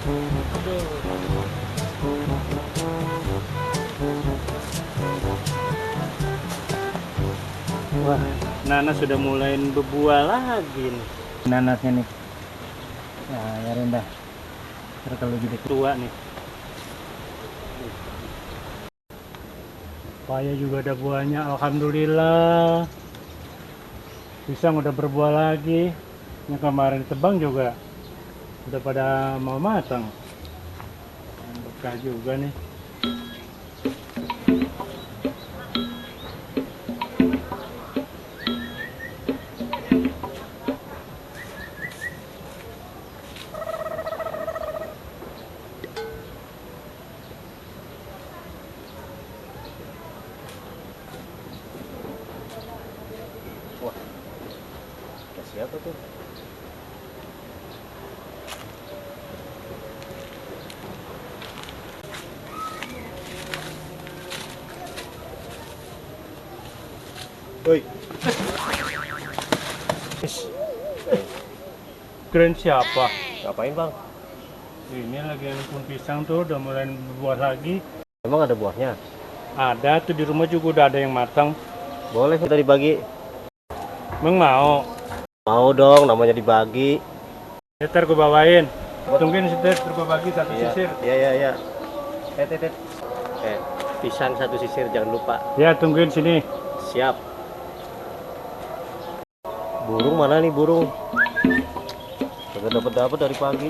Wah, nanas sudah mulai berbuah lagi nih. Nanasnya nih. Nah, ya rendah. Ntar kalau jadi tua nih. Paya juga ada buahnya, alhamdulillah. Pisang udah berbuah lagi. Yang kemarin tebang juga udah pada mau matang. Berkah juga nih. Wah, siapa tuh? Woi. Keren siapa? Ngapain bang? Ini lagi pun pisang tuh udah mulai berbuah lagi. Emang ada buahnya? Ada tuh di rumah juga udah ada yang matang. Boleh kita dibagi? Emang mau? Mau dong, namanya dibagi. Ya, ntar gue bawain. Tungguin situ gue bagi satu sisir. Iya. Pisang satu sisir jangan lupa. Ya, tungguin sini. Siap. Burung mana nih burung? Kagak dapat dari pagi.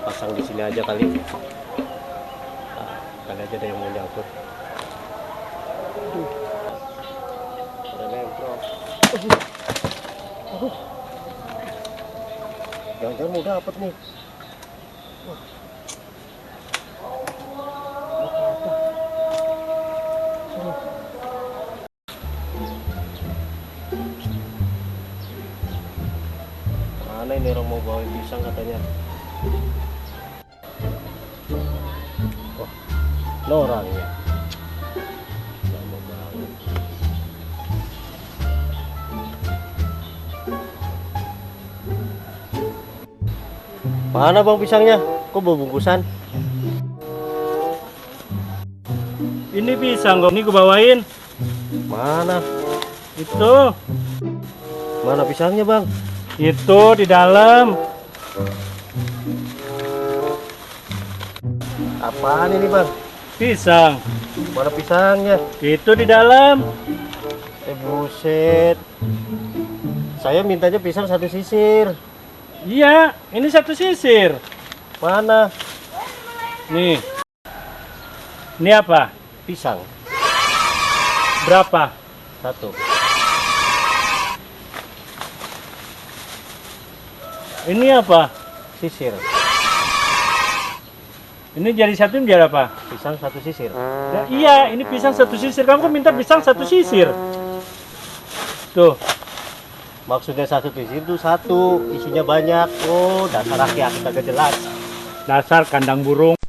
Pasang di sini aja kali. Nah, kali aja ada yang mau nyangkut. Ada nempel. Jangan-jangan mau dapet nih. Wah. Mana ini orang mau bawain pisang katanya. Wah, ada orangnya. Lama banget. Mana bang pisangnya? Kok bawa bungkusan? Ini pisang kok, ini gue bawain. Mana? Itu. Mana pisangnya bang? Itu di dalam. Apaan ini bang? Pisang. Mana pisangnya? Itu di dalam. Buset. Saya mintanya pisang satu sisir. Iya, ini satu sisir. Mana? Nih. Ini apa? Pisang. Berapa? Satu. Ini apa? Sisir. Ini jadi satu jadi apa? Pisang satu sisir. Ya, iya, ini pisang satu sisir. Kamu kan minta pisang satu sisir. Tuh. Maksudnya satu sisir itu satu, isinya banyak. Oh, dasar laki-laki kagak jelas. Dasar kandang burung.